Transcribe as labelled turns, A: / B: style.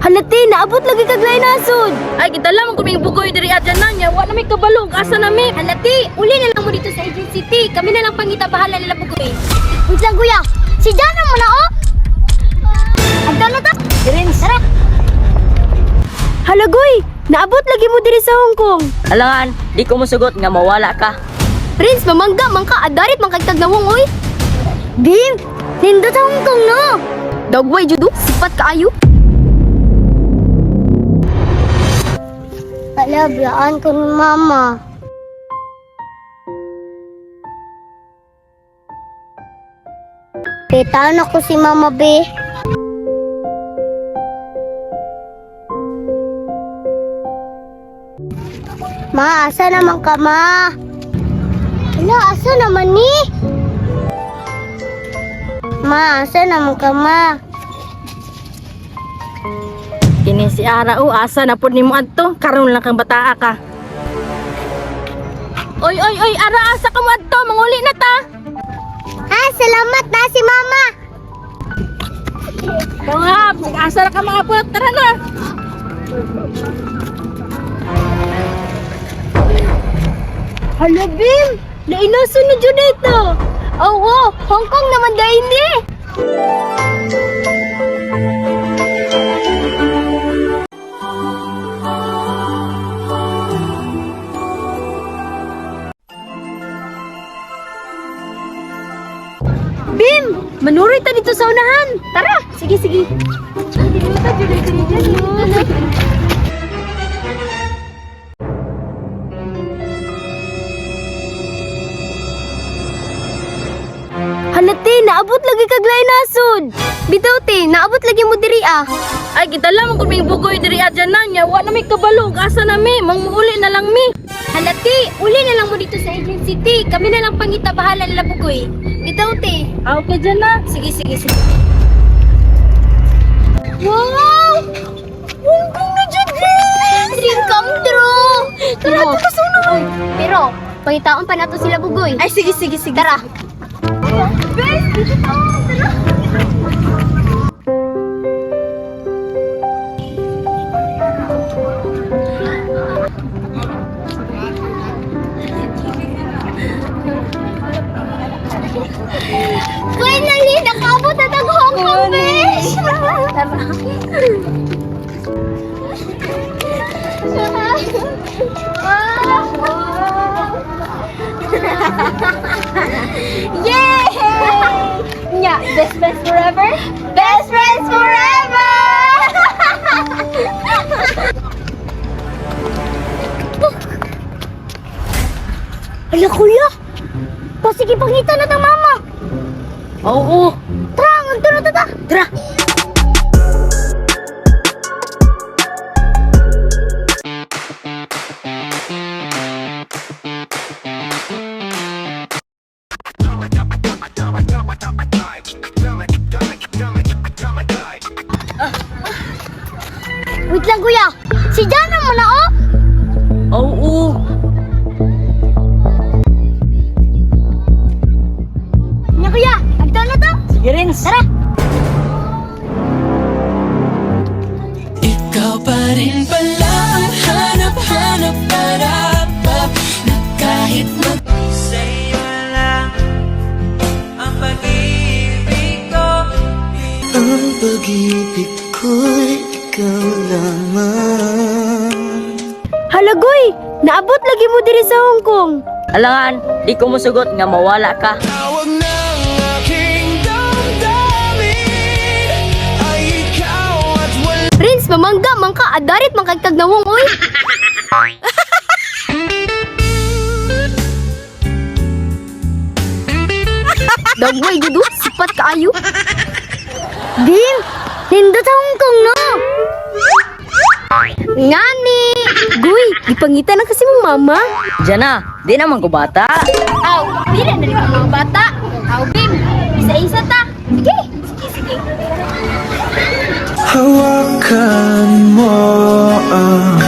A: Hala te, naabot lagi kag lain nasod.
B: Ay, gidala man kaming bugoy diri adyan na nya. Wa na mi kabalo ug asa na mi.
A: Hala te, uli na lang mo dito sa agency te. Kami na lang pangita bahala nila bugoy. Wait lang kuya, si Jana mo na oh. Adto na ta.
B: Prince.
A: Tara. Hala goy, naabot lagi mo diri sa Hong Kong.
C: Alangan, di ko musugot nga mawala ka.
A: Prince, mamangga, mangka, adarit, mangkagtag nawong, oy. Bim, nindot sa Hong Kong, no? Dagway, judo, sipat kaayo.
D: Ala, biyaan ko ni Mama. Kitaan ako si Mama, be. Ma, asa naman ka, Ma? Ala, asa naman ni? Ma, asa naman ka, Ma?
B: Kini si Ara o asa na pud nimo adto? Karon lang kang bataa ka. Oy oy oy, Ara asa ka mo adto? Manguli na ta.
D: Ah, salamat na si Mama.
B: Mga, asa na ka maabot? Tara na.
A: Hala, Bim, nainaso na jud ito. Oo, Hong Kong naman dahil ni. Bim, manuroy ta dito sa unahan. Tara, sige sige. Hala te, naabot lagi kag lain nasod. Bitaw te, naabot lagi mo diri ah.
B: Ay, gidala man kaming bugoy diri adyan na nya. Wa na mi kabalo ug asa na mi. Manguli na lang mi.
A: Hala te, uli na lang mo dito sa agency te. Kami na lang pangita bahala nila bugoy. Bitaw te.
B: Ah, okay dyan na.
A: Sige, sige, sige. Wow! Hong Kong na jud, Dream come true! Tara, ito sa unahan. Pero, pangitaon pa nato sila bugoy.
B: Ay, sige sige sige.
A: Tara. Bes, dito tayo. Tara. Finally, nakaabot na tag Hong Kong, besh! Tara. Yay! Nya, best friends forever? Best friends forever! Ala, kuya! Pasige, pangita na tang mama!
C: Oo,
A: Tara, ang na ta!
C: tara.
A: Wait lang, kuya! Si Jana mo na, oh!
C: Oo.
A: Nya, kuya! Agto na to!
C: Sige, Rins.
A: Tara!
E: Ikaw pa rin pala ang hanap-hanap para pa na kahit mag
F: Sa'yo lang ang pag-ibig ko.
E: Ang pag-ibig ko'y ikaw lamang.
A: Halagoy! Naabot lagi mo diri sa Hong Kong!
C: Alangan, di ko musugot nga mawala ka.
E: Tawag ng aking damdamin ay ikaw at wala.
A: Prince, mamangga, mangka, adarit, mangkagtag nawong, oy! Dagway, judo, sipat kaayo. Bim, nindot sa Hong Kong, no? Ngani! Guy, ipangita na kasi mong mama.
C: Diyan na, di naman ko bata.
A: Aw, dili na rin ang mga bata. Aw, Bim, isa-isa ta. Sige, sige, sige.
E: Hawakan mo ang